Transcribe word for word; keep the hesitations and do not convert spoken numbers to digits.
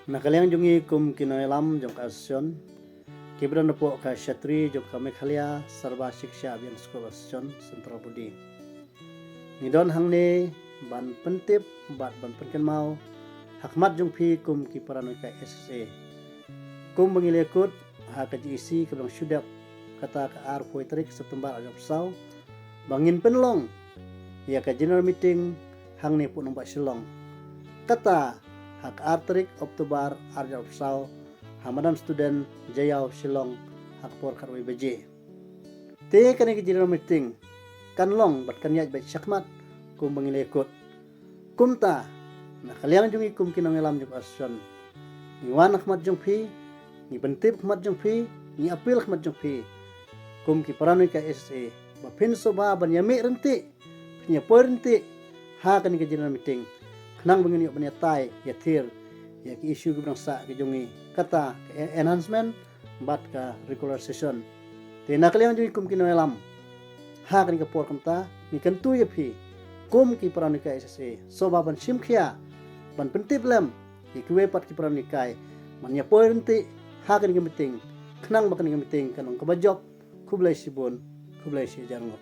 Na ka liang jong ngi kum ki nongïalam jong ka association, ki ba don hapoh ka shatri jong ka Meghalaya Sarva Shiksha Abhiyan School Association Central Body, ngi don hangne ban pyntip bad ban pynkynmaw ha khmat jong phi kum ki para nonghikai S S A. Kum ba ngi la kut ha ka G E C ka ba dang shu dep kata ka arphew tarik September arphew saw, ba ngin pynlong ïa ka general meeting hangne hapoh nongbah Shillong. Kata ha ka ar tarik October arphew saw ha Madan Student Jaïaw Shillong ha ka por khatwei baje. Te kane ka general meeting kan long bad kan ïaid beit shakhmat kum ba ngi la kut. Kumta na ka liang jong ngi kum ki nongïalam jong ka association, ngi wan ha khmat jong phi, ngi pyntip ha khmat jong phi, ngi appeal ha khmat jong phi kum ki para nonghikai S S A ba phin sngewbha ban ïamih ryntih, phin ïapoi ryntih ha kane ka general meeting, khnang ba ngin ïoh ban ïatai ïathir ïa ki issue ki ba dang sah ki jong ngi, kata ka enhancement bad ka regularization. Te na ka liang jong ngi kum ki nongïalam, ha kane ka por kumta ngi kyntu ïa phi kum ki para nonghikai S S A, sngewbha ban shim khia ban pyntip lem ïa kiwei pat ki para nonghikai ban ïapoi ryntih ha kane ka meeting, khnang ba kane ka meeting kan long kaba jop. Khublei shibun, khublei shihajar nguh.